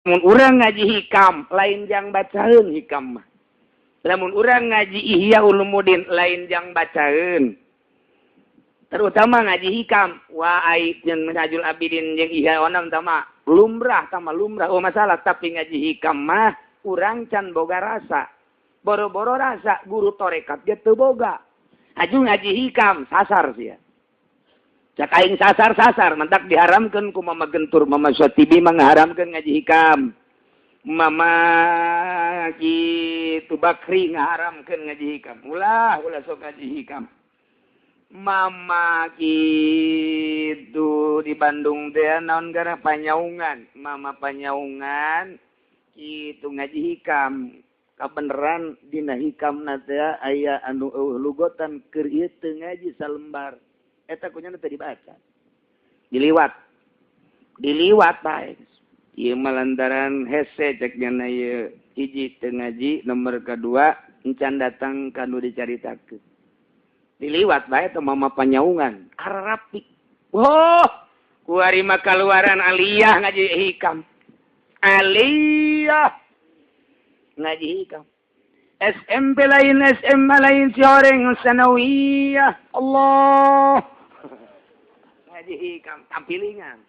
Mun urang ngaji hikam lain jang bacaeun hikam mah. Lamun urang ngaji Ihya Ulumuddin lain jang bacaeun. Terutama ngaji hikam wa ai jeung Minhajul Abidin jeung Ihya onam tama lumrah tama lumrah oh masalah, tapi ngaji hikam mah urang can boga rasa. Boro-boro rasa guru torekat ge teu boga. Aju ngaji hikam sasar sia. Cak aing sasar-sasar mentak diharamkeun ku Mama Gentur, Mama Syatibi mangharamkeun ngaji hikam. Mama kitu Bakri ngaharamkeun ngaji hikam. Ulah ulah sok ngaji hikam. Mama kitu di Bandung teh naon gara Panyaungan, Mama Panyaungan kitu ngaji hikam. Kabeneran dina hikamna teh aya anu eueuh lugotan keur ieu teu ngaji salembar. Eta kunyana teu dibaca. Diliwat. Diliwat bae. Ieu mah lantaran hese cek nyana ieu hiji teu ngaji, nomor kadua encan datang ka nu dicaritakeun. Diliwat bae teh Mama Panyaungan, ararapik. Wah, kuari mah kaluaran aliyah ngaji hikam. Aliyah ngaji hikam. SMP lain, SMA lain, si horeng sanawiyah. Allah. Ngaji hikam tampilingan.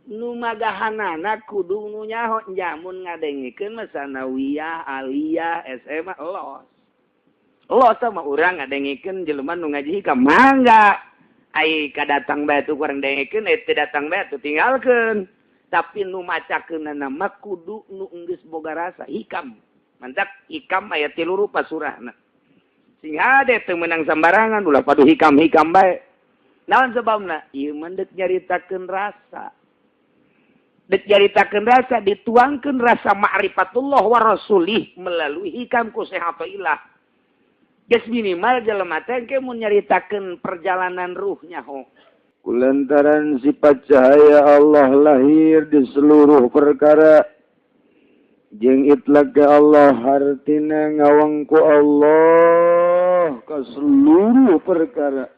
Nu magahanana kudu nu nyaho jamun ngadengikeun mah sanawiyah, aliyah, SMA los. Los sama urang ngadengikeun jelema nu ngaji hikam mangga. Ai kadatang bae tuh kurang dengikeun, teu datang bae tuh tinggalkeun. Tapi nu macakeunana mah kudu nu geus boga rasa hikam. Mantak hikam aya 3 rupa surahna. Sing hade teu meunang sambarangan ulah padu hikam-hikam bae. Naon sebabna? Ieu mah deuk nyaritakeun rasa. Deuk nyaritakeun rasa dituangkeun rasa ma'rifatullah wa rasulih melalui hikam ku Syekh Athaillah. Geus minimal jelema teh engke mun nyaritakeun perjalanan ruhnya ho. Kulantaran sifat cahaya Allah lahir di seluruh perkara. Jeung itlaq ke Allah hartina ngawangku Allah ke seluruh perkara.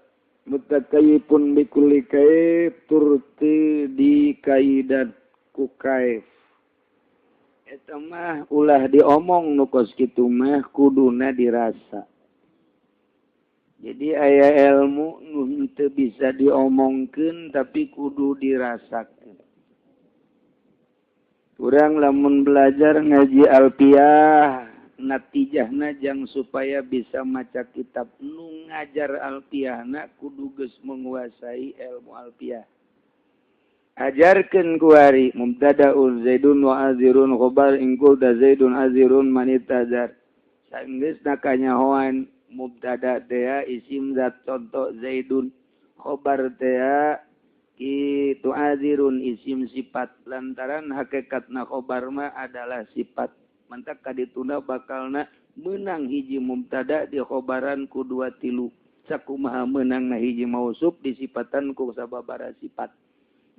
Mutakayipun bikulli kaif turti di kaidat ku kaif. Eta mah ulah diomong nu kos kitu mah kuduna dirasa. Jadi aya ilmu nu teu bisa diomongkeun tapi kudu dirasakeun. Urang lamun belajar ngaji alfiah natijahna jang supaya bisa maca kitab nu ngajar alfiahna kudu geus menguasai ilmu alfiah. Ajarkeun kuari mubtadaun zaidun wa azirun khabar in qulta zaidun azirun man itazar. Sanggeus kanyahoan mubtada teh isim zat contoh zaidun, khabar teh kitu azirun isim sifat, lantaran hakikatna khabar mah adalah sifat. Mantak kadituna bakalna meunang hiji mubtada di khabaran ku 2 3. Sakumaha meunangna hiji mausuf disipatan ku sababaraha sifat.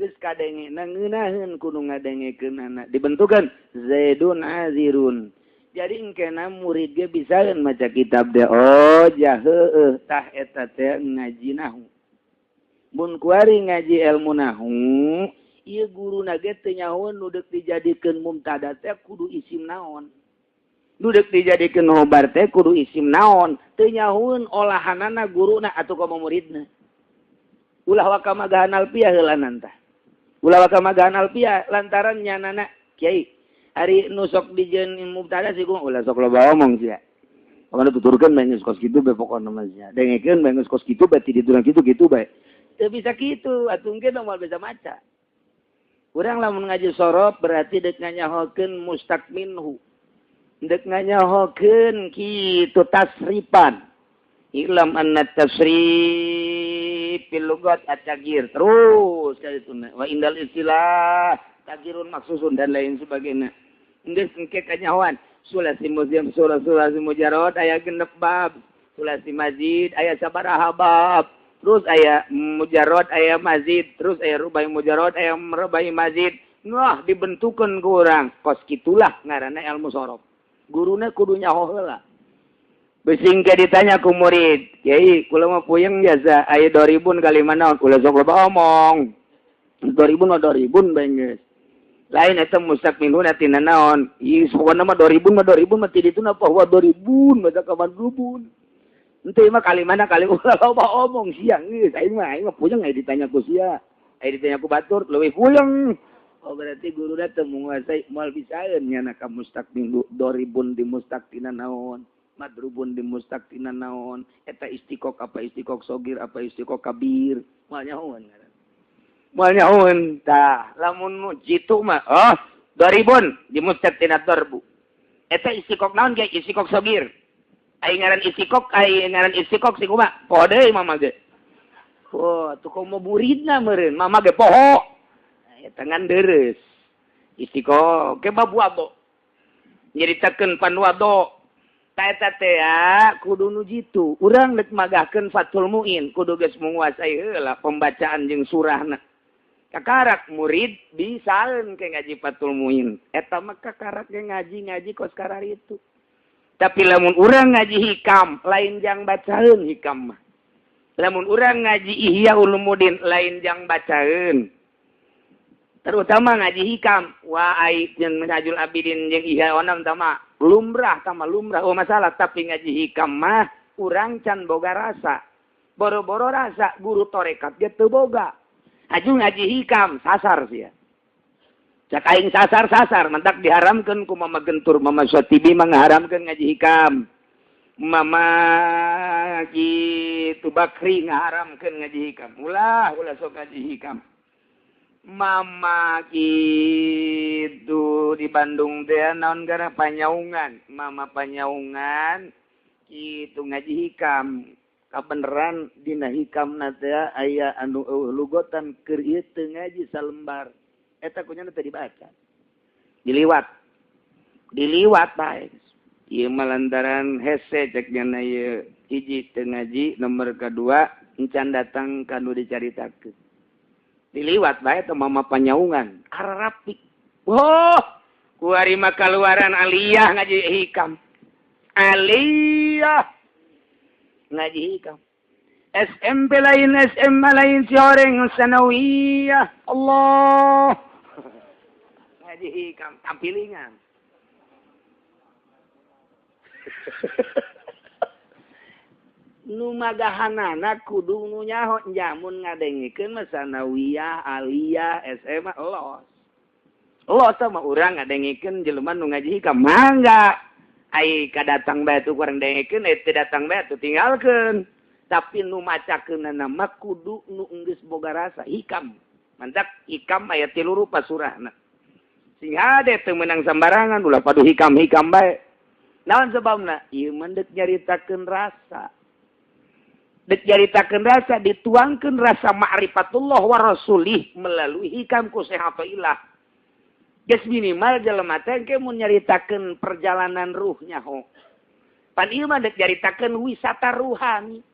Geus kadengena ngeunaheun kudu ngadengekeunana dibentukan zaidun azirun. Jadi engkena murid ge bisaeun maca kitab teh oh jaheueuh tah eta teh ngaji nahu. Mun kuari ngaji ilmu nahu ieu guruna ge teu nyahoeun nu deuk dijadikeun mubtada teh kudu isim naon. Nu deuk dijadikeun khobar teh kudu isim naon. Teu nyahoeun olahanana guruna atuh komo muridna. Ulah waka magahan alfiah heulanan tah. Ulah waka magahan alfiah lantaran nyanana kiai ari nu sok dijieun mubtada sih kumaha ulah sok loba omong sia. Pokona tuturkeun bae geus kos kitu bae pokona mah sia. Dengekeun bae geus kos kitu bae ti ditu kitu kitu bae. Teu bisa kitu atuh engke moal bisa maca. Urang lamun ngaji sorof berarti deuk nganyahokeun mustaq minhu. Deuk nganyahokeun kitu tasrifan. Ilam anna tasrif fil lugat at-taghyir terus ka dituna. Wa indal istilah taghyirun maksusun dan lain sebagainya. Geus engke kanyahoan sulasi muziam surah-surah mujarrad aya 6 bab, sulasi mazid aya sabaraha bab, terus aya mujarrad aya mazid, terus aya rubai mujarrad aya rubai mazid. Wah dibentukeun ku urang kos kitulah ngaranna ilmu sorof. Guruna kudu nyaho heula. Besing ke ditanya ku murid, "Kiai, kula mah puyeng jasa, aya 2000 kali mana kula sok loba omong." 2000 mah 2000 bae geus. Lain eta mustaq minhu tina naon? Ih, pokona mah 2000 mah 2000 mah ti ditu na bahwa 2000 mah ka 2000. Henteu mah kali mana kali ulah loba omong siang geus aing mah puyeng aya ditanya ku sia. Aya ditanya ku batur leuwih puyeng. Oh berarti guru teu menguasai moal bisaeun nyana ka mustaq minhu 2000 di mustaq tina naon? Madrubun di mustaq tina naon? Eta istiqok apa istiqok sogir apa istiqok kabir? Moal nyahoeun ngaran. Moal nyahoeun tah lamun jitu mah oh 2000 di mustaq tina darbu. Eta istiqok naon ge istiqok sogir. Ai ngaran istiqok sing kumaha? Poho deui mama ge. Oh, atuh komo muridna meureun mama ge poho. Eta ngan deres. Istiqok ke babu abo. Nyaritakeun panwado. Eta teh kudu nu jitu. Urang rek magahkeun Fathul Muin kudu geus menguasai heula pembacaan jeung surahna. Kakarak murid bisaeun ke ngaji Fathul Muin. Eta mah kakarak ge ngaji-ngaji kos kararitu. Tapi lamun urang ngaji hikam lain jang bacaeun hikam mah. Lamun urang ngaji Ihya Ulumuddin lain jang bacaeun. Terutama ngaji hikam wa ai jeung Minhajul Abidin jeung Ihya onam tama lumrah tama lumrah oh masalah tapi ngaji hikam mah urang can boga rasa. Boro-boro rasa guru tarekat ge teu boga. Aju ngaji hikam sasar sia. Cak aing sasar-sasar mentak diharamkeun ku Mama Gentur Mama Sotibi mangharamkeun ngaji hikam. Mama kitu Bakri ngaharamkeun ngaji hikam. Ulah ulah sok ngaji hikam. Mama gitu di Bandung teh naon gara Panyaungan. Mama Panyaungan kitu ngaji hikam. Kabeneran dina hikamna teh aya anu eueuh lugotan keur ieu teu ngaji salembar. Eta kunyana teh dibaca. Diliwat. Diliwat bae. Ieu mah lantaran hese cek nyana ieu hiji teu ngaji nomor kadua encan datang ka nu dicaritakeun. Diliwat bae teh Mama Panyaungan ararapik. Wah, kuari mah kaluaran aliyah ngaji hikam. Aliyah ngaji hikam. SMP lain SMA lain si horeng sanawiyah. Allah. Ngaji hikam tampilingan. Nu magahanana kudu nu nyaho njamun ngadengikeun mah sanawiyah, aliyah, SMA los. Los sama urang ngadengikeun jelema nu ngaji hikam mangga. Ai kadatang bae tuh kurang dengikeun, teu datang bae tuh tinggalkeun. Tapi nu macakeunana mah kudu nu geus boga rasa hikam. Mantak hikam aya 3 rupa surahna. Sing hade teu meunang sambarangan ulah padu hikam-hikam bae. Naon sebabna? Ieu mah deuk nyaritakeun rasa. Dek nyaritakeun rasa dituangkeun rasa ma'rifatullah wa rasulih melalui hikam ku Syekh Athaillah. Geus minimal jelema teh engke mun nyaritakeun perjalanan ruhnya ho. Pan ieu mah dek nyaritakeun wisata ruhani.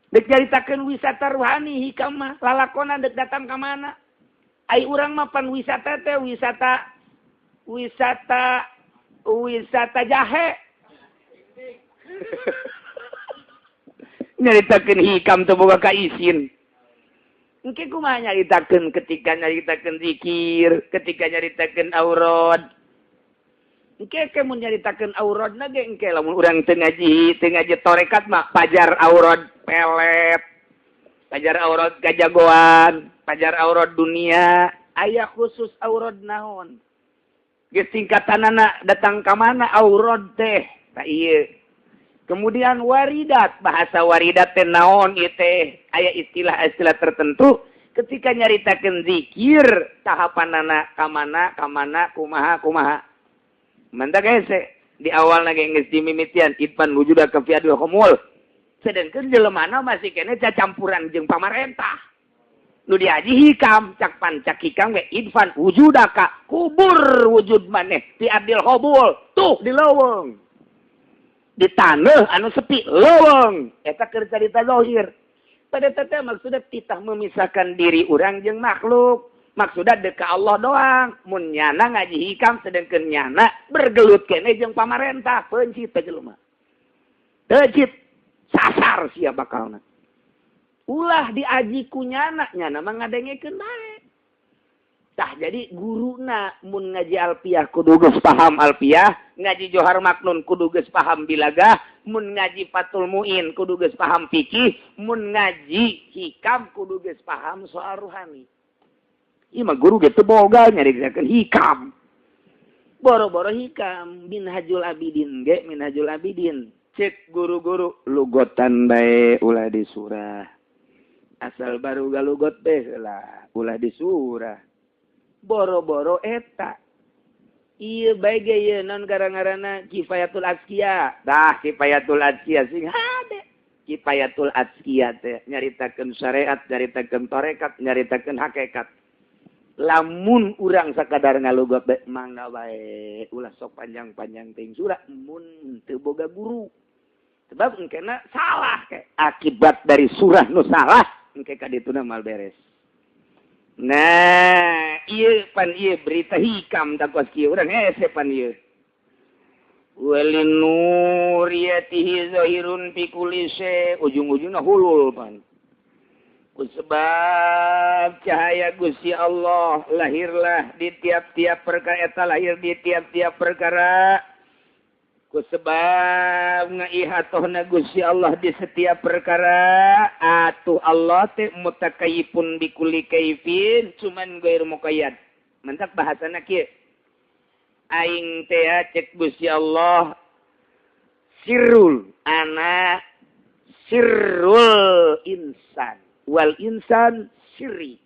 Dek nyaritakeun wisata ruhani hikam mah lalakonan dek datang ka mana? Ai urang mah pan wisata teh wisata wisata wisata jahe. Nyaritakeun hikam teu boga kaisin. Engke kumaha nyaritakeun ketika nyaritakeun zikir, ketika nyaritakeun aurad. Engke ke mun nyaritakeun auradna ge engke lamun urang teu ngaji tarekat mah pajar aurad pelet. Pajar aurad kajagoan, pajar aurad dunia, aya khusus aurad naon. Geus tingkatanana datang ka mana aurad teh? Tah ieu. Kemudian waridat, bahasa waridat teh naon ieu teh? Aya istilah-istilah tertentu ketika nyaritakeun zikir tahapanana ka mana ka mana kumaha kumaha. Mantak hese di awalna ge geus dimimitian idfan wujuda ka fi adil khumul. Sedengkeun jelemana masih keneh cacampuran jeung pamarentah. Nu diaji hikam, cak pancak hikam ge idfan wujudaka kubur wujud maneh fi adil khumul tuh di leuweung. Di tanah anu sepi leuweung eta keur carita zahir. Pada teh maksudna titah memisahkan diri urang jeung makhluk. Maksudna deuk ka Allah doang. Mun nyana ngaji hikam sedengkeun nyana bergelut keneh jeung pamarentah peunci teh jelema. Teu cit sasar sia bakalna. Ulah diaji ku nyana, nyana mah ngadengekeun bae. Tah jadi guruna mun ngaji alfiah kudu geus paham alfiah, ngaji Johar Maknun kudu geus paham bilagah, mun ngaji Fathul Muin kudu geus paham fikih, mun ngaji hikam kudu geus paham soal ruhani. Ieu mah guru ge teu boga nyaritakeun hikam. Boro-boro hikam Minhajul Abidin ge Minhajul Abidin. Cek guru-guru lugotan bae ulah di surah. Asal baru galugot bae lah ulah di surah. Boro-boro eta ieu bae ge ieu non gara-garana Kifayatul Azkiya. Dah Kifayatul Azkiya sing hade. Kifayatul Azkiya teh nyaritakeun syariat, nyaritakeun tarekat, nyaritakeun hakikat. Lamun urang sakadar ngalugot bae mangga bae ulah sok panjang-panjang teuing surah mun teu boga guru. Sebab engkena salah ke akibat dari surah nu salah engke ka dituna mal beres. Nah, ieu pan ieu berita hikam tak kos kieu urang hese pan ieu. Walinuriyatihi zahirun fi kulli syai, ujung-ujungna hulul pan. Kusebab cahaya Gusti Allah lahirlah di tiap-tiap perkara, eta lahir di tiap-tiap perkara. Kusebab ngaihatohna Gusti Allah di setiap perkara, atuh Allah teh mutakayifun bikulli kaifin, cuman ghair muqayyad. Mentak bahasana kieu. Aing teh cek Gusti Allah sirrul ana sirrul insan wal insan sirri.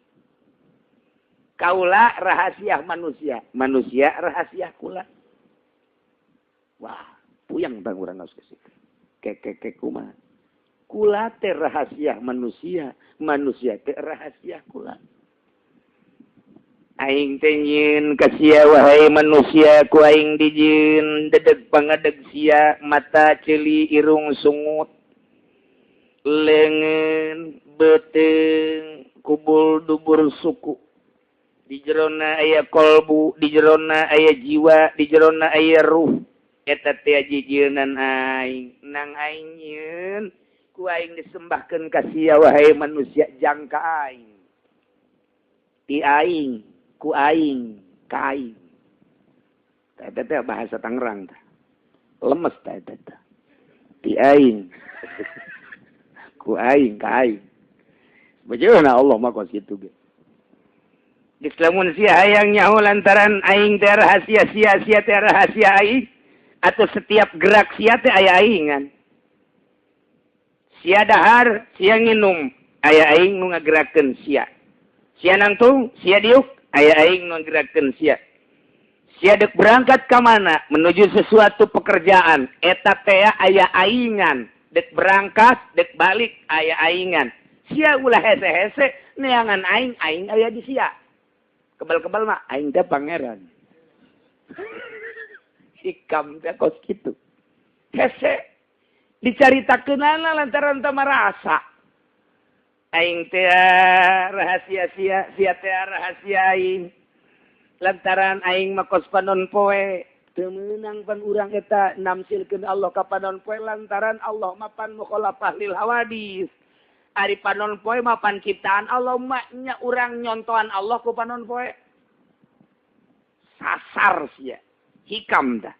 Kaula rahasia manusia, manusia rahasia kula. Wah, puyang bang urang geus geus. Kekekek kumaha? Kula teh rahasia manusia, manusia teh rahasia kula. Aing teh nyieun ka sia wahai manusia, ku aing dijieun dedeg pangadeg sia, mata ceuli irung sungut, leungeun beuteung kubul dubur suku. Di jerona aya kolbu, di jerona aya jiwa, di jerona aya ruh. Eta teh jijieunnan aing, nang aing nyieun ku aing disembahkeun ka sia wahai manusia jangka aing. Ti aing, ku aing, ka aing. Eta teh bahasa Tangerang tah. Lemes tah eta teh. Ti aing. Ku aing ka aing. Bagaimana Allah mah kos kitu ge. Geus lamun sia hayang nyaho lantaran aing teh rahasia sia, sia teh rahasia aing. Atau setiap gerak sia teh aya aingan. Sia dahar, sia nginum, aya aing nu ngagerakeun sia. Sia nangtung, sia diuk, aya aing nu ngagerakeun sia. Sia deuk berangkat ka mana menuju sesuatu pekerjaan, eta teh aya aingan. Dek berangkat, dek balik, aya aingan. Sia ulah hese-hese, neangan aing, aing aya di sia. Kebal-kebal mah aing teh pangeran. Hikam teh kos kitu. Hese dicaritakeunana lantaran teu marasa. Aing teh rahasia sia, sia teh rahasia aing. Lantaran aing mah kos panon poe. Teu meunang pan urang eta namsilkeun Allah ka panon poe lantaran Allah mah pan mukhalafah lil hawadis. Ari panon poe mah pan ciptaan Allah mah nya urang nyontohan Allah ku panon poe. Sasar sia. Hikam dah.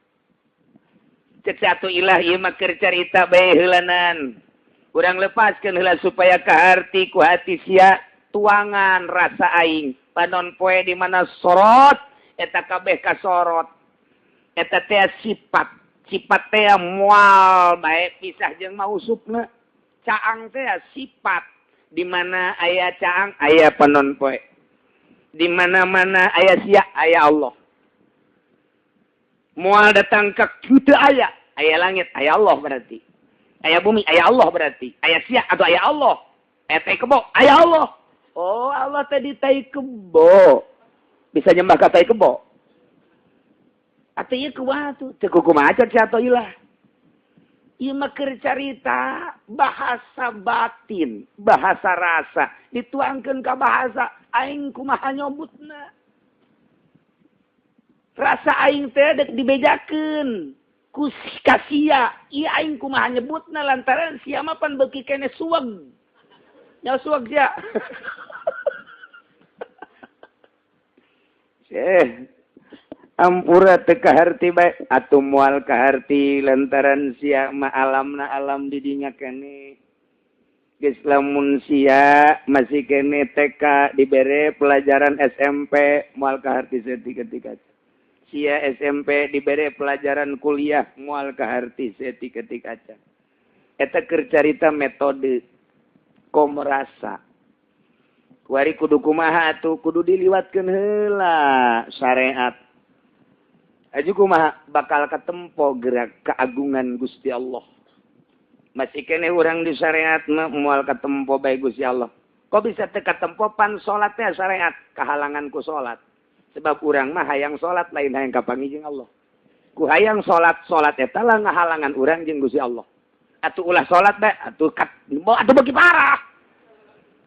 Cek satu ilah ieu mah keur carita bae heulanan. Urang lepaskeun heula supaya kaharti ku hati sia tuangan rasa aing. Panon poe di mana sorot eta kabeh kasorot. Eta teh sifat, sifat teh moal bae pisah jeung mausupna. Caang teh sifat, di mana aya caang aya panon poe. Di mana-mana aya sia aya Allah. Moal datang ka kitu aya, aya langit aya Allah berarti. Aya bumi aya Allah berarti. Aya sia atau aya Allah. Aya tai kebo aya Allah. Oh, Allah tadi tai kebo. Bisa nyembah ka tai kebo. Atau ieu kumaha tuh? Teu kumaha cek atuh ilah. Ieu mah keur carita bahasa batin, bahasa rasa, dituangkeun ka bahasa aing kumaha nyobutna. Rasa aing teh dek dibejakeun. Ku kasia ieu aing kumaha nyebutna lantaran sia mah pan beuki keneh suweg. Nya suweg sia. Ampura teu kaharti bae atuh moal kaharti lantaran sia mah alamna alam di dinya keneh. Geus lamun sia masih keneh TK dibere pelajaran SMP moal kaharti saeutik-etik. Sia SMP dibere pelajaran kuliah moal kaharti saeutik-etik acan. Eta keur carita metode komrasa. Kuari kudu kumaha atuh kudu diliwatkeun heula syariat. Aju kumaha bakal katempo gerak keagungan Gusti Allah. Masih keneh urang di syariat mah moal katempo bae Gusti Allah. Kok bisa teu katempo pan salat teh syariat kahalangan ku salat. Sebab urang mah hayang salat lain hayang kapanggih jeung Allah. Ku hayang salat, salat eta lah ngahalangan urang jeung Gusti Allah. Atuh ulah salat bae, atuh atuh beuki parah.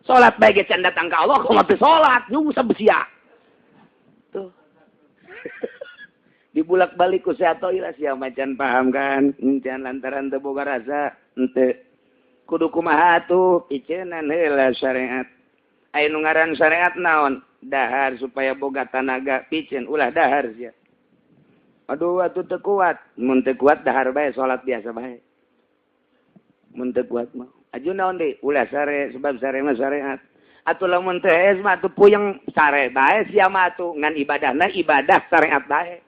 Salat bae ge can datang ka Allah, kumaha teu salat, nyungsep sia. Tuh. Dibulak-balik ku si Atoilah sia macan paham kan, can lantaran teu boga rasa, henteu. Kudu kumaha atuh piceunan heula syariat. Aya nu ngaran syariat naon? Dahar supaya boga tanaga piceun ulah dahar sia. Aduh atuh teu kuat, mun teu kuat dahar bae salat biasa bae. Mun teu kuat mah. Aju naon deui? Ulah sare sebab sare mah syariat. Atuh lamun teu hees mah atuh puyeng sare bae sia mah atuh ngan ibadahna ibadah syariat bae.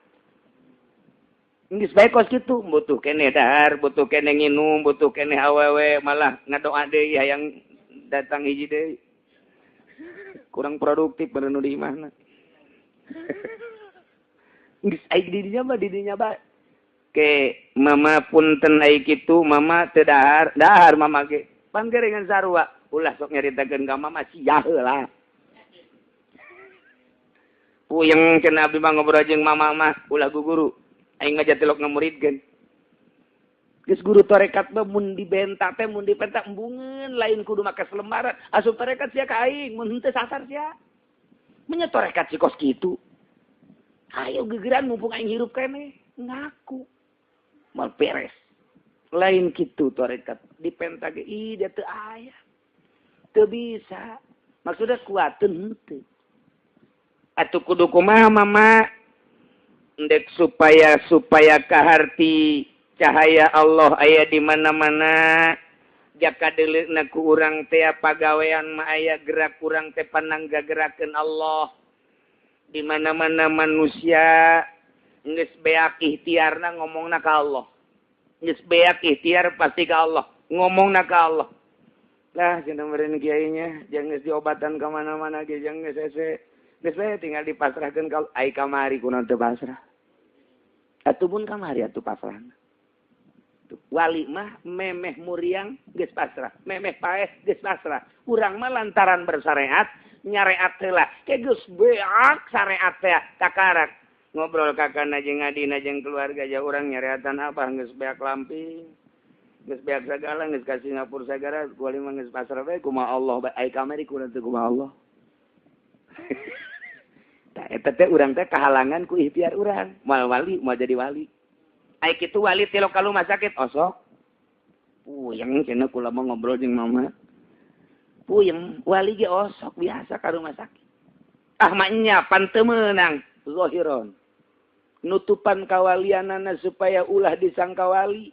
Geus bae kos kitu, butuh keneh dahar, butuh keneh nginum, butuh keneh awewe malah ngadoa deui hayang datang hiji deui. Kurang produktif bener nu di imahna. Geus aing di dinya mah di dinya bae. Ke mama punten ai kitu, mama teu dahar, dahar mama ge. Panggerengan sarua, ulah sok nyaritakeun ka mama sia heula. Puyeng cenah abdi mah ngobrol jeung mama mah ulah guguru. Aing mah jatilok ngamuridkeun. Geus guru tarekat mah mun dibenta teh mun dipenta embungeun lain kudu make selembaran asup tarekat sia ka aing mun henteu sasar sia. Menya tarekat si kos kitu. Ayo gegeran mumpung aing hirup keneh ngaku. Moal beres. Lain kitu tarekat dipenta ge ih dia teu aya. Teu bisa. Maksudna kuateun henteu. Atuh kudu kumaha mama ndek supaya kaharti cahaya Allah aya di mana-mana jaka deuleuna ku urang teh pagawean mah aya gerak urang teh panangga gerakeun Allah di mana-mana manusia geus beak ikhtiarna ngomongna ka Allah geus beak ikhtiar pasti ka Allah ngomongna ka Allah lah cenah meureun kiainya jeung geus diobatan ka mana-mana ge jeung geus hese geus bae tinggal dipasrahkeun ka ai kamari kunaon teu pasrah atuh pun kamari atuh pasrahna. Wali mah memeh muriang geus pasrah, memeh paeh geus pasrah. Urang mah lantaran bersyariat, nyareat heula. Ke geus beak syariat teh kakarak. Ngobrol kakana jeung adina jeung keluarga ja urang nyareatan apa geus beak lamping. Geus beak sagala geus ka Singapura sagala, wali mah geus pasrah bae kumaha Allah bae ai kamari kunaon teu kumaha Allah. Tah eta teh urang teh kahalangan ku ikhtiar urang. Moal wali moal jadi wali. Ai kitu wali tilok ka rumah sakit osok. Puyeng cenah kula mah ngobrol jeung mama. Puyeng wali ge osok biasa ka rumah sakit. Ah mah nya pan teu meunang zahiron. Nutupan kawalianana supaya ulah disangka wali.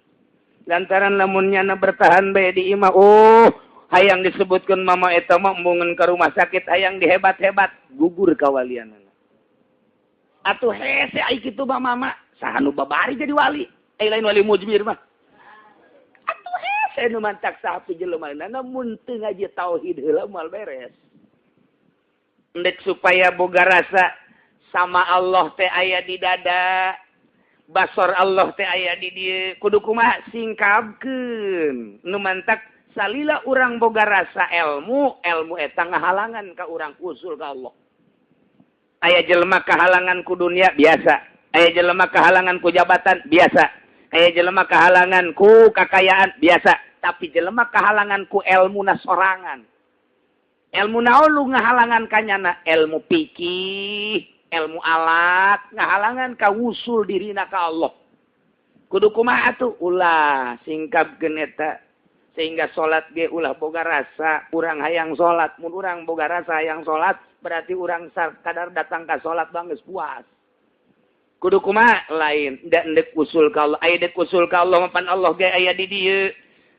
Lantaran lamun nyana bertahan bae di imah, oh hayang disebutkeun mama eta mah embungeun ka rumah sakit hayang dihebat-hebat gugur kawalianana. Atuh hese ai kitu mah mama. Saha nu babari jadi wali, ai lain wali mujmir mah. Atuh hese nu mantak sapi jelema mun teu ngaji tauhid heula moal beres. Endek supaya boga rasa sama Allah teh aya di dada, basor Allah teh aya di dieu, kudu kumaha singkapkeun. Nu mantak salila urang boga rasa ilmu, ilmu eta ngahalangan ka urang usul ka Allah. Aya jelema kahalangan ku dunia biasa. Aya jelema kahalangan ku jabatan biasa. Aya jelema kahalangan ku kakayaan biasa. Tapi jelema kahalangan ku elmuna sorangan. Elmu naon lu ngahalangan kanyana? Elmu pikih, elmu alat, ngahalangan ka wusul dirina ka Allah. Kudu kumaha atuh ulah singkapkeun eta sehingga salat ge ulah boga rasa urang hayang salat. Mun urang boga rasa hayang salat berarti urang kadar datang ka salat bang geus puas. Kudu kumaha lain da endek usul ka Allah, aya dek usul ka Allah mapan Allah ge aya di dieu.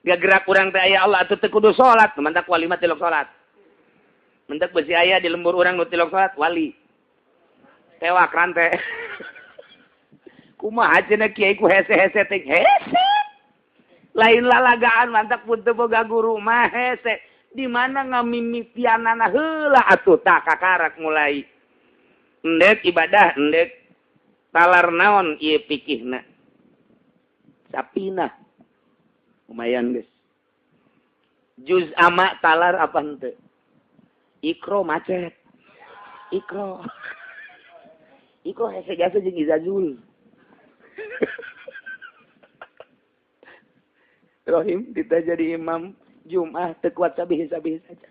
Gagerak urang teh aya Allah atuh teu kudu salat, mantak wali mah tilok salat. Mentak besi aya di lembur urang nu tilok salat wali. Tewak rante. Kumaha cenah kiai ku hese-hese teh hese. Lain lalagaan mantak pun teu boga guru mah hese. Di mana ngamimitianana heula atuh tah kakarak mulai. Endek ibadah endek talar naon ieu pikihna. Sapinah. Lumayan geus. Juz ama talar apa henteu? Ikro macet. Ikro. Ikro hese jasa jeung Izazul. Rohim kita jadi imam Jumat teu kuat sabih-sabih saja.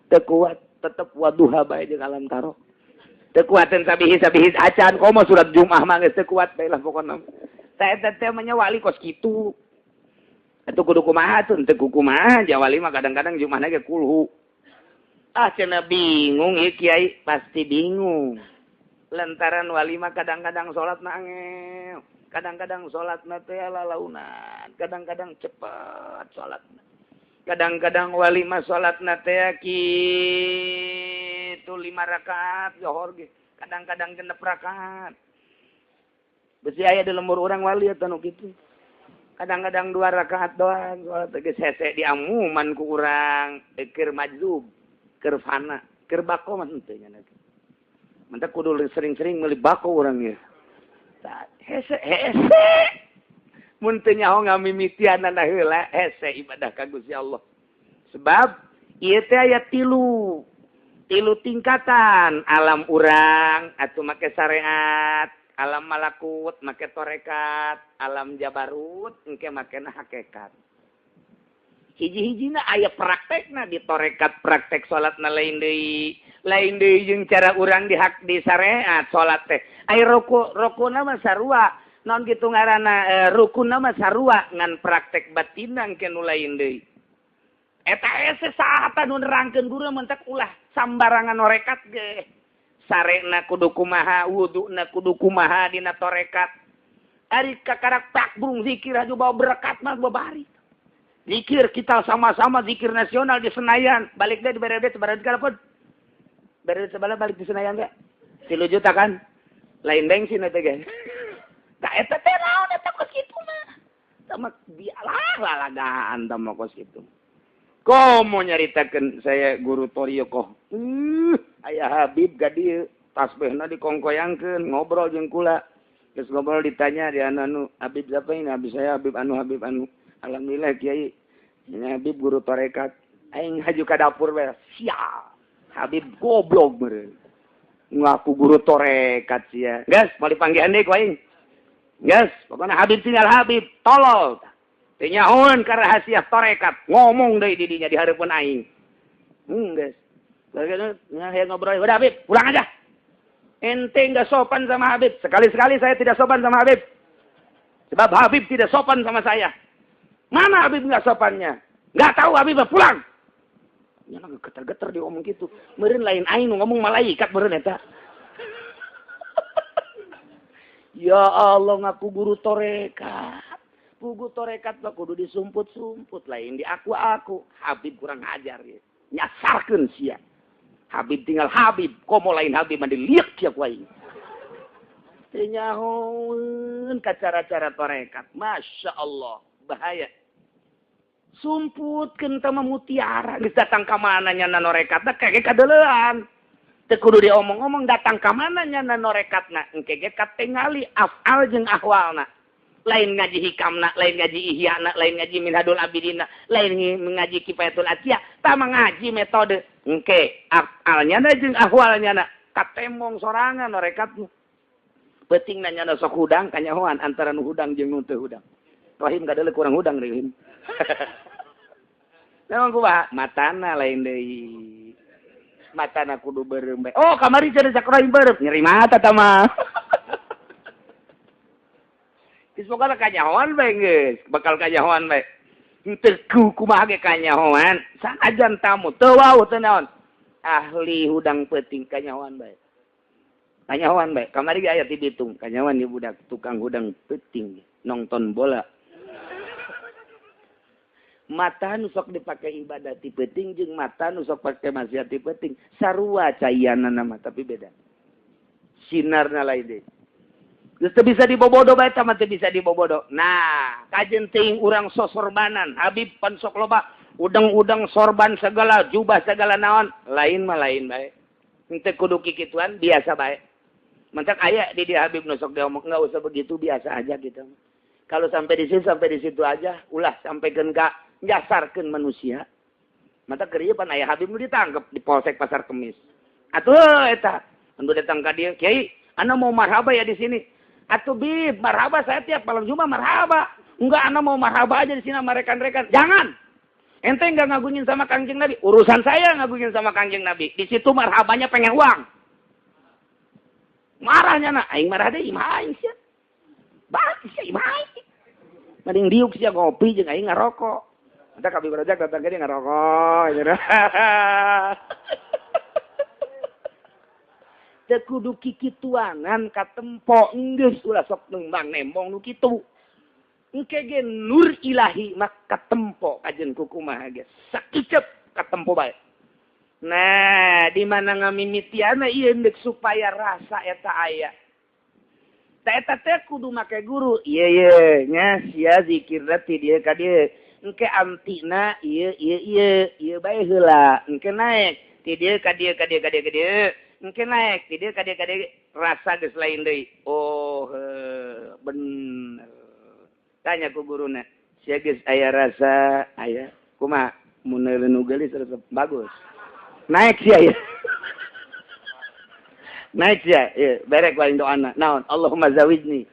Teu kuat tetep waduha bae jeung alam taro. Teu kuateun sabih-sabih acan komo surat Jumat mah geus teu kuat bae lah pokona. Tah eta teh mah wali kos kitu. Atuh kudu kumaha tuh teu kumaha jawali mah kadang-kadang Jumatna ge kulhu. Ah cenah bingung ieu kiai pasti bingung. Lantaran wali mah kadang-kadang salat na angel, kadang-kadang salatna teh lalaunan, kadang-kadang cepet salatna. Kadang-kadang wali mah salatna teh kitu 5 rakaat johor ge, kadang-kadang 6 rakaat. Besi aya di lembur urang wali eta nu kitu. Kadang-kadang 2 rakaat doang salat geus hese diamuman ku urang, keur majzub, keur fana, keur bako mah henteu nya. Mentak kudu sering-sering meuli bako urang ieu. Hese hese. Mun teu nyaho ngamimitianana heula hese ibadah ka Gusti Allah. Sebab ieu teh aya tilu tingkatan alam urang atuh make syariat, alam malakut make torekat, alam jabarut engke makena hakikat. Hiji-hijina aya praktekna di torekat praktek salatna lain deui. Lain deui jeung cara urang di hak di syariat salat teh. Ai ruku rukuna mah sarua, naon kitu ngaranna rukuna mah sarua ngan praktek batinna engke nu lain deui. Eta hese saha nu nerangkeun guru mentak ulah sambarangan torekat ge. Sarena kudu kumaha, wuduna kudu kumaha dina torekat. Ari kakarak takbung zikir aju bawa berkat mah babari. Zikir kita sama-sama zikir nasional di Senayan. Balik deh di BRD sebarang sekalipun. BRD sebelah balik di Senayan enggak? 3 juta kan? Lain bensin eta ge. Tah eta teh naon eta kos kitu mah. Tah dialah lalagaan tah mah kos kitu. Komo nyaritakeun saya guru Toriokoh. Aya Habib ka dieu tasbihna dikongkoyangkeun ngobrol jeung kula. Geus ngobrol ditanya di anu Habib siapa ini? Habib saya Habib anu Habib anu. Alhamdulillah kiai. Ini Habib guru tarekat. Aing haju ka dapur bae. Sial. Habib goblok meureun. Ngaku guru tarekat sia. Geus mau dipanggihan deui ku aing. Geus, pokona Habib tinggal Habib, tolol. Teu nyahoeun ka rahasia tarekat, ngomong deui di dinya di hareupeun aing. Geus. Lalu ngobrol, udah Habib, pulang aja. Ente enggak sopan sama Habib. Sekali-sekali saya tidak sopan sama Habib. Sebab Habib tidak sopan sama saya. Mana Habib enggak sopannya? Enggak tahu Habib, pulang. Nya geter-geter dia ngomong gitu. Meureun lain aing ngomong malaikat meureun eta. Ya Allah ngaku guru torekat. Guru torekat mah kudu disumput-sumput lain di aku-aku. Habib kurang ajar ya. Nyasarkeun sia. Habib tinggal Habib, komo lain Habib mah diliek sia ku aing. Teu nyahoeun ka cara-cara torekat. Masya Allah, bahaya. Sumputkeun teh mah mutiara. Geus datang ka mana nya norekatna kage kadeleuan. Teu kudu diomong-omong datang ka mana nya norekatna engke ge katingali afal jeung ahwalna. Lain ngaji hikamna, lain ngaji ihyana, lain ngaji minhadul abidina, lain ngaji kifayatul atiyah, tah ngaji metode engke afalnya na jeung ahwalnya na katemong sorangan norekatna. Penting nanya na sok hudang kanyahoan antara nu hudang jeung nu teu hudang. Rahim kadeuleu kurang hudang rahim. Memang kumaha matana lain deui. Matana kudu beureum bae. Oh, kamari cenah cak rahim beureum. Nyeri mata tah mah. Geus pokona kanyahoan bae geus, bakal kanyahoan bae. Henteu kumaha ge kanyahoan, sanajan tamu teu wauh teu naon. Ahli hudang peuting kanyahoan bae. Kanyahoan bae. Kamari ge aya ti Bitung, kanyahoan ieu budak tukang hudang peuting nonton bola. Mata nu sok dipake ibadah ti peuting jeung mata nu sok pake maksiat ti peuting sarua caianana mah tapi beda. Sinarna lain deui. Geus teu bisa dibobodo bae eta mah teu bisa dibobodo. Nah, kajen teuing urang sosorbanan, Habib pan sok loba udang-udang sorban segala, jubah segala naon, lain mah lain bae. Henteu kudu kikituan, biasa bae. Mantak aya di dia Habib nu sok diomong enggak usah begitu, biasa aja gitu. Kalau sampai di situ sampai di situ aja, ulah sampaikan ka nyasarkeun manusia. Mata keur ieu pan aya Habib nu ditangkep di Polsek Pasar Kemis. Atuh eta, anu datang ka dieu, "Kiai, ana mau marhaba ya di sini." Atuh Bib, marhaba saya tiap malam Jumat marhaba. Enggak, ana mau marhaba aja di sini sama rekan-rekan. Jangan. Ente enggak ngagungin sama Kangjeng Nabi. Urusan saya ngagungin sama Kangjeng Nabi. Di situ marhabanya pengen uang. Marahnya na, aing marah deui, imah aing sia. Bah, sia imah aing. Mending diuk sia ngopi jeung aing ngarokok. Ada Habib Rojak datang ke dia ngerokok gitu. Teu kudu kikituanan katempo geus ulah sok nembang nembong nu kitu. Engke ge nur ilahi mah katempo kajen kukumaha ge sakicep katempo bae. Nah, di mana ngamimitiana ieu deuk supaya rasa eta aya. Ta eta teh kudu make guru. Ieu ye nya sia zikirna ti dieu ka dieu. Engke antina ieu ieu ieu ieu bae heula engke naik ti dieu ka dieu ka dieu ka dieu ka dieu engke naik ti dieu ka dieu ka dieu rasa geus lain deui. Oh bener. Tanya ku guruna, sia geus aya rasa aya kumaha mun nu geulis resep bagus. Naik sia ya. Naik sia ieu berek wae doana naon Allahumma zawijni.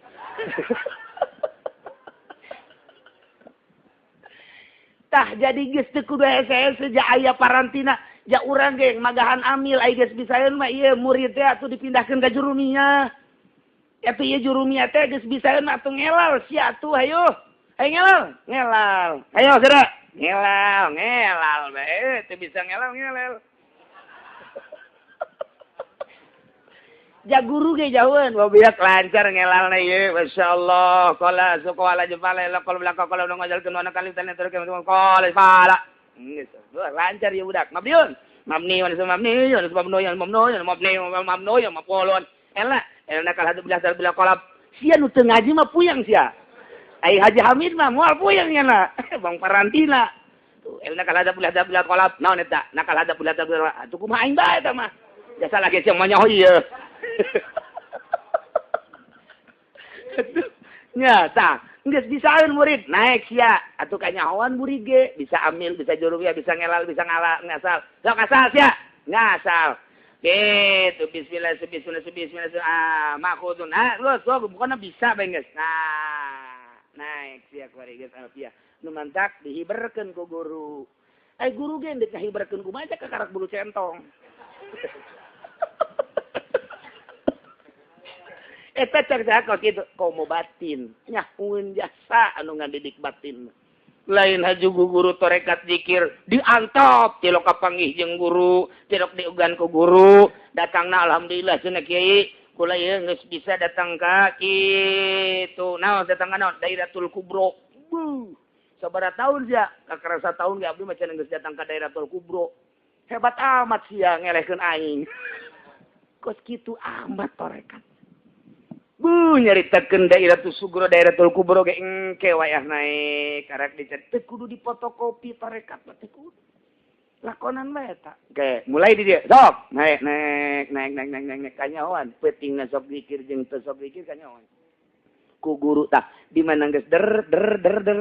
Tah jadi geus teu kudu hese-hese ja aya parantina ja urang ge magahan amil ai geus bisaeun mah ieu murid teh atuh dipindahkeun ka jurumiyah. Atuh ieu jurumiyah teh geus bisaeun mah atuh ngelal sia atuh hayu. Hayu ngelal, ngelal. Hayo geura. Ngelal, ngelal bae teu bisa ngelal ngelal. Ja guru ge jauheun wabiak lancar ngelalna ieu masyaallah qala suqala jafala la qala belaka qala ngajalkeun wana kali tan terus qala fala geus lancar ieu budak mabniun mabni wa mabni wa mabni wa mabni mabni mabni mafulun elna elna kal hadu bilah bila qalab sia nu teu ngaji mah puyeng sia ai Haji Hamid mah moal puyeng nya na bang parantina tuh elna kal hadu bilah bila qalab naon eta nakal hadu bilah bila atuh kumaha aing bae eta mah jasa lagi sia mah nyaho ieu. Nya tah geus bisaeun murid naik sia atuh kanyahoan murid ge bisa amil bisa jurumiyah bisa ngelal bisa ngala ngasal sok asal sia ngasal gitu bismillah bismillah bismillah ah makhudun ah geus bukanna bisa bae geus. Nah naik sia kuari geus alfiah nu mantak dihiberkeun ku guru ai guru ge deuk ngahiberkeun kumaha ka karak bulu centong. Eta cek kos kitu komo batin nyahueun jasa anu ngadidik batin lain haju guru torekat zikir diantop tilok kapanggih jeung guru tilok diugan ku guru datangna alhamdulillah cenah kiai kula ieu geus bisa datang ka kitu naon datang ka naon Dairatul Kubro. Buh sabaraha tahun sia kakarasa tahun ge abdi mah cenah geus datang ka Dairatul Kubro hebat amat sia ngelehkeun aing kos kitu amat torekat. Bu nyaritakeun Dairatul Sugro Dairatul Kubro ge engke wayah naik karek dicetek teu kudu dipotokopi tarekat mah teu kudu. Lakonan bae eta. Oke, mulai di dieu. Sok, naik naik naik naik naik naik, naik kanyahoan peutingna sok zikir jeung teu sok zikir kanyahoan. Ku guru tah di mana geus der der der der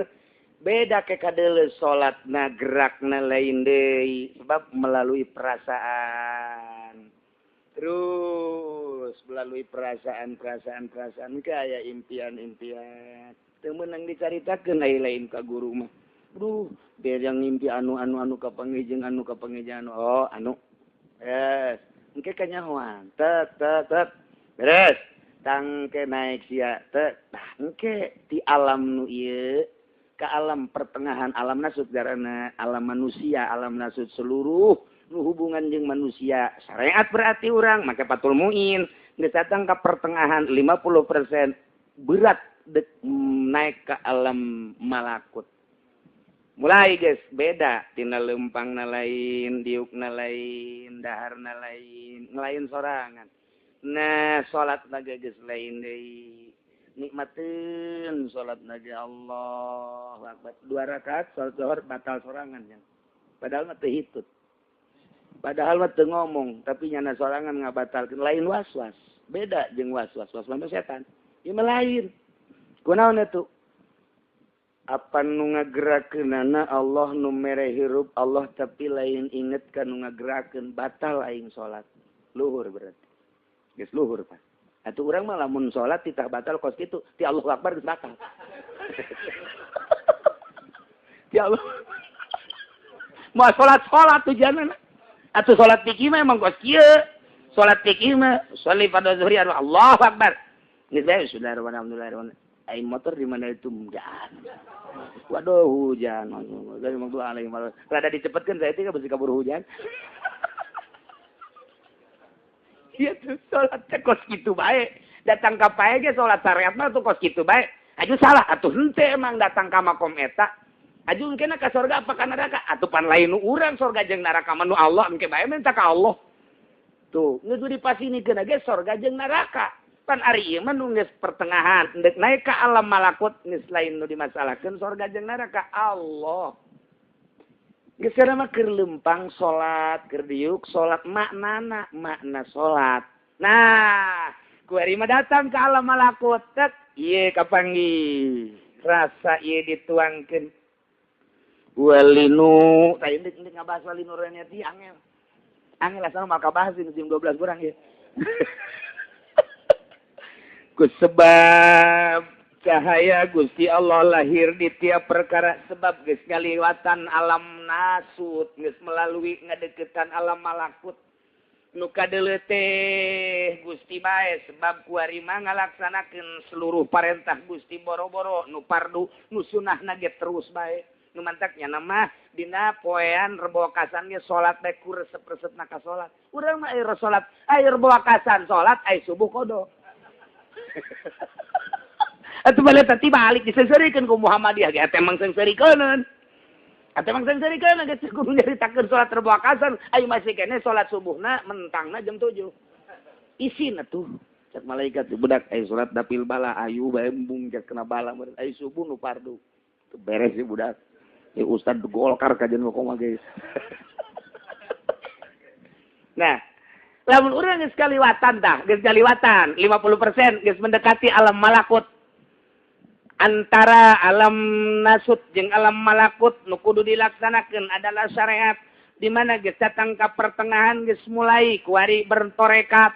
beda ke kadeuleu salatna gerakna lain deui sebab melalui perasaan. Terus melalui perasaan-perasaan-perasaan kaya impian-impian. Teu meunang dicaritakeun ai lain ka guru mah. Duh, biar yang ngimpi anu-anu-anu kapanggih jeung anu kapanggih jeung anu. Oh, anu. Yes. Engke kanyahoan. Tet tet tet. Beres. Tangke naik sia teh tangke di alam nu ieu ke alam pertengahan alam nasut karena alam manusia, alam nasut seluruh nu hubungan jeung manusia. Syariat berarti urang make Fathul Muin geus datang ka pertengahan 50% berat dek naik ke alam malakut. Mulai guys beda tina lempangna lain, diukna lain, daharna lain, ngelain sorangan. Nah, salat naga geus lain deui. Nikmatin salat naga Allah akbar. 2 rakaat salat zuhur batal sorangan nya. Padahal mah teu hitut. Padahal mah teu ngomong, tapi nyana sorangan ngabatalkeun lain was-was. Beda jeung was-was, was-was mah setan. Ieu mah lain. Kunaon atuh? Apa nu ngagerakeunana Allah nu mere hirup Allah tapi lain inget ka nu ngagerakeun batal aing salat. Luhur berarti. Geus luhur Pak. Atuh urang mah lamun salat titah batal kos kitu, ti Allahu Akbar geus batal. Ti Allah. Moal salat-salat tujuanna. Atuh salat fikih mah emang kos kieu. Salat fikih mah sholli fardhu zuhri Allahu Akbar. Geus bae sudah alhamdulillah. Aing motor di mana itu hujan. Waduh hujan. Dari waktu alaihi wasallam. Rada dicepetkeun saya teh besi kabur hujan. Iya tuh salat teh kos kitu bae. Datang ka pae ge salat syariat mah tuh kos kitu bae. Aju salah atuh henteu emang datang ka makom eta. Aju engkena ka surga apa ka neraka? Atuh pan lain nu urang surga jeung neraka mah nu Allah engke bae minta ka Allah. Tuh, geus dipasinikeun ge surga jeung neraka. Pan ari ieu mah nu geus pertengahan, endek naik ka alam malakut geus lain nu dimasalahkeun surga jeung neraka Allah. Geus mah keur lempang salat, keur diuk salat maknana, makna salat. Nah, ku ari mah datang ka alam malakut, tek ieu kapanggih. Rasa ieu dituangkeun. Walinu, tah endek endek ngabahas walinu reniati angel. Angel asal mah kabahas jam 12 kurang ieu. Ku sebab cahaya Gusti Allah lahir di tiap perkara sebab geus ngaliwatan alam nasut geus melalui ngadeukeutan alam malakut nu kadeuleu teh Gusti bae sebab kuari mah ngalaksanakeun seluruh parentah Gusti boro-boro nu pardu nu sunahna ge terus bae nu mantak nya mah dina poean rebo kasan ge salat bae ku resep-resepna ka salat urang mah air salat air bokasan salat ai subuh kodo. Atuh balik tadi balik diseungseurikeun ku Muhammadiyah ge atuh emang seungseurikeuneun. Atuh emang seungseurikeun geus kudu nyaritakeun salat rebo kasan ayo masih keneh salat subuhna mentangna jam 7. Isin atuh cek malaikat budak ayo salat dapil bala ayu bae embung cek kena bala ayo subuh nu fardu. Teu beres si budak. Ya ustad Golkar kajian koma guys. Nah, lamun urang geus kaliwatan tah, geus kaliwatan 50% geus mendekati alam malakut. Antara alam nasut jeung alam malakut nu kudu dilaksanakeun adalah syariat di mana geus datang ka pertengahan geus mulai kuari bertorekat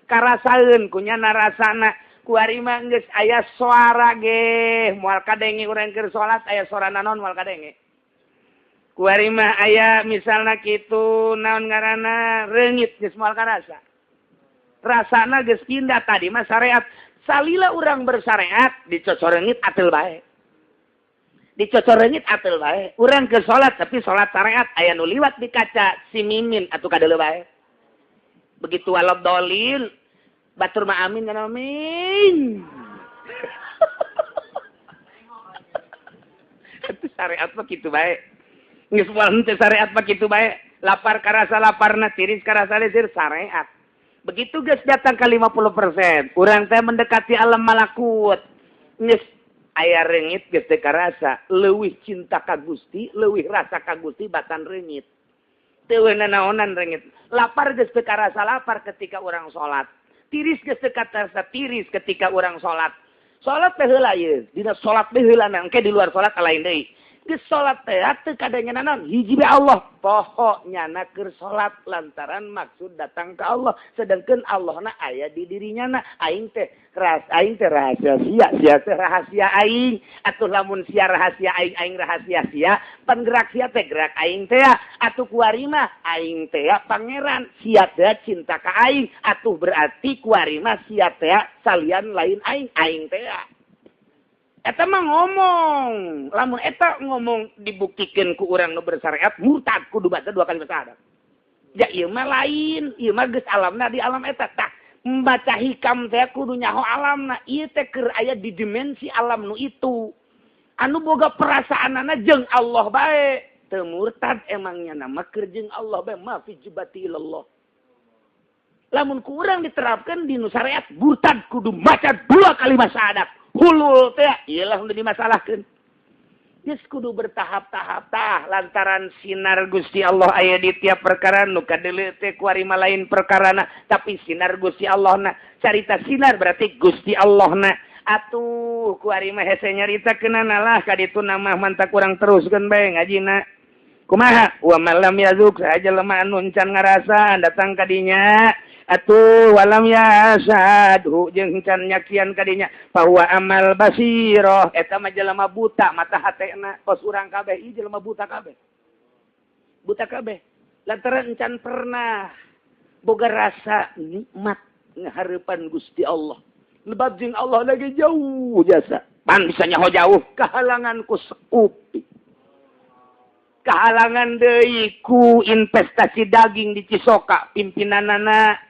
karasaeun kunyana rasana kuari mah geus aya suara ge moal kadenge urang keur salat aya suara naon moal kadenge. Kuari mah aya misalna kitu naon ngaranna reungit geus moal karasa. Rasana geus pindah tadi mah syariat. Salila urang bersyariat dicocorengit atel bae. Dicocorengit atel bae. Urang ke salat tapi salat syariat aya nu liwat di kaca si mimin atuh kadeuleu bae. Begitu walad dolil batur mah amin kana amin. Atuh syariat mah kitu bae. Geus moal henteu syariat mah kitu bae. Lapar karasa laparna, tiris karasa lisir syariat. Begitu geus datang ke 50%, urang teh mendekati alam malakut. Geus aya reungit geus teu karasa, leuwih cinta ka Gusti, leuwih rasa ka Gusti batan reungit. Teu nanaonan reungit. Lapar geus teu karasa lapar ketika urang salat. Tiris geus teu karasa tiris ketika urang salat. Salat teh heula ieu, dina salat teh heula engke di luar salat lain deui. Geus salat teh teu kadengenan naon hiji bae Allah. Poho nyana keur salat lantaran maksud datang ke Allah. Sedangkan Allahna aya di dirinya na. Aing teh rahasia sia, sia teh rahasia aing. Atuh lamun sia rahasia aing, aing rahasia sia, pan gerak sia teh gerak aing teh. Atuh kuari mah aing teh pangeran, sia teh cinta ka aing. Atuh berarti kuari mah sia teh salian lain aing, aing teh. Eta mah ngomong, lamun eta ngomong dibuktikeun ku urang nu bersyariat murtad kudu baca dua kali syahadat. Ya ieu mah lain, ieu mah geus alamna di alam eta. Tah, membaca hikam teh kudu nyaho alamna, ieu teh keur aya di dimensi alam nu itu. Anu boga perasaanana jeung Allah bae. Teu murtad emangnya nama keur jeung Allah bae ma fi jibati ilallah. Lamun ku urang diterapkan di nu syariat murtad kudu maca dua kali syahadat. Hulul teh iyalah udah dimasalahkeun. Geus kudu bertahap-tahap tah lantaran sinar Gusti Allah aya di tiap perkara nu kadeuleu teh kuari mah lain perkarana tapi sinar Gusti Allahna. Carita sinar berarti Gusti Allahna. Atuh kuari mah hese nyaritakeunana lah ka ditu mah mantak urang teruskeun bae ngajina. Kumaha? Wa malam yazuk saja lemah anu encan ngarasa datang ka dinya. Atuh walam yasadhu jeung can nyakian kadinya bahwa amal basiroh eta mah jelema buta mata hatena kos urang kabeh ieu jelema buta kabeh lantaran encan pernah boga rasa nikmat ngahareupan Gusti Allah lebab jeung Allah lagi jauh jasa pan bisa nyaho jauh kahalangan ku seupik kahalangan deui ku investasi daging di Cisoka pimpinanana.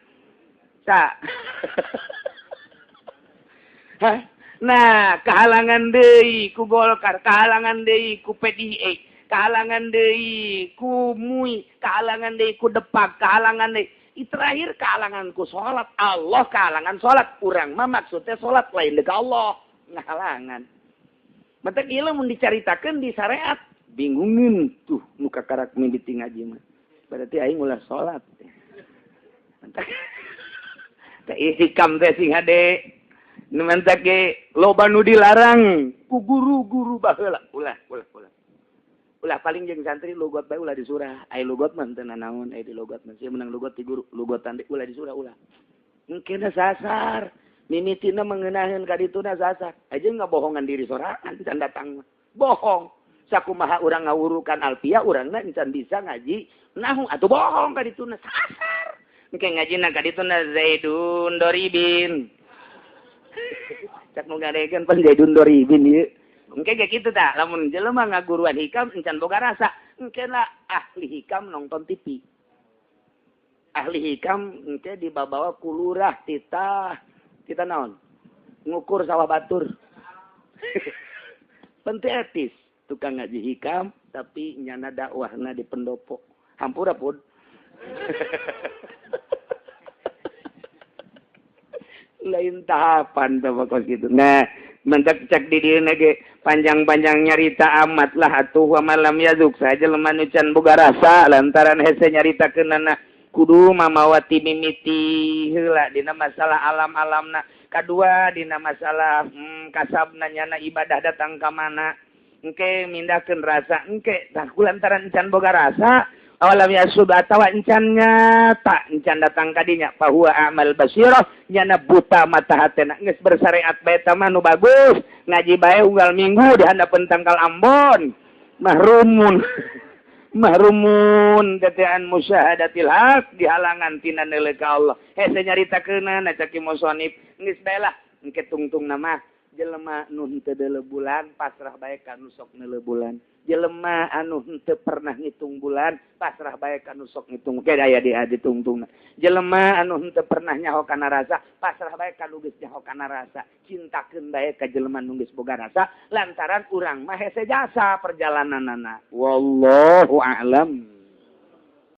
Nah, kehalangan deui ku Golkar, kehalangan deui ku PDI, kehalangan deui ku MUI, kehalangan deui ku Depak, kehalangan deui. Terakhir kehalangan ku salat. Allah kehalangan salat. Urang mah maksudnya salat lain deuk Allah, ngahalangan. Matak ieu mun dicaritakeun di syariat, bingungin tuh nu kakarak mimiti ngaji mah. Berarti aing ulah salat. Mantak hikam teh sing hade nu mantak ge loba nu dilarang ku guru-guru baheula ulah ulah ulah ulah paling jeung santri logot bae ulah di surah ai logot mah teu nanaon ai di logot mah sia menang logot ti guru logotan deui ulah di surah ulah engkena sasar mimitina mengenaheun ka dituna sasar aja ngabohongan diri sorangan can datang bohong sakumaha urang ngawurukan alfiah urangna encan bisa ngaji nahu atuh bohong ka dituna sasar. Engke ngajina ka dituna Zaidun Doribin. Cak nu ngadegeun pan Zaidun Doribin ieu. Engke ge kitu tah, lamun jelema ngaguruan hikam encan boga rasa, engke lah ahli hikam nonton TV. Ahli hikam engke dibabawa ku lurah titah, titah naon? Ngukur sawah batur. Penting etis tukang ngaji hikam tapi nyana dakwahna di pendopo. Hampura pun. Lain tahapan tuh kos gitu. Nah, mentak cek di dieu ge panjang-panjang nyarita amat lah atuh wa malam yazuk saja lemah nu can boga rasa lantaran hese nyaritakeunana kudu mamawati mimiti heula dina masalah alam-alamna, kadua dina masalah kasabna nyana ibadah datang ka mana engke mindahkeun rasa engke tah kulantaran can boga rasa awalam yasub atawa encan nyata encan datang kadinya bahwa amal basirah nyana buta mata hatena geus bersyariat bae eta mah nu bagus ngaji bae unggal minggu di handapeun tangkal Ambon mahrumun mahrumun tetean musyahadatil haq dihalangan tina neuleuh ka Allah hese nyaritakeunana cak musonif geus bae lah engke tungtungna mah jelema nu henteu deuleu bulan pasrah bae ka nu sok neuleuh bulan. Jelema anu henteu pernah ngitung bulan pasrah bae ka nu sok ngitung ke aya di ditungtungna. Jelema anu henteu pernah nyaho kana rasa pasrah bae ka nu geus nyaho kana rasa. Cintakeun bae ka jelema nu geus boga rasa lantaran urang mah hese jasa perjalananana. Wallahu a'lam.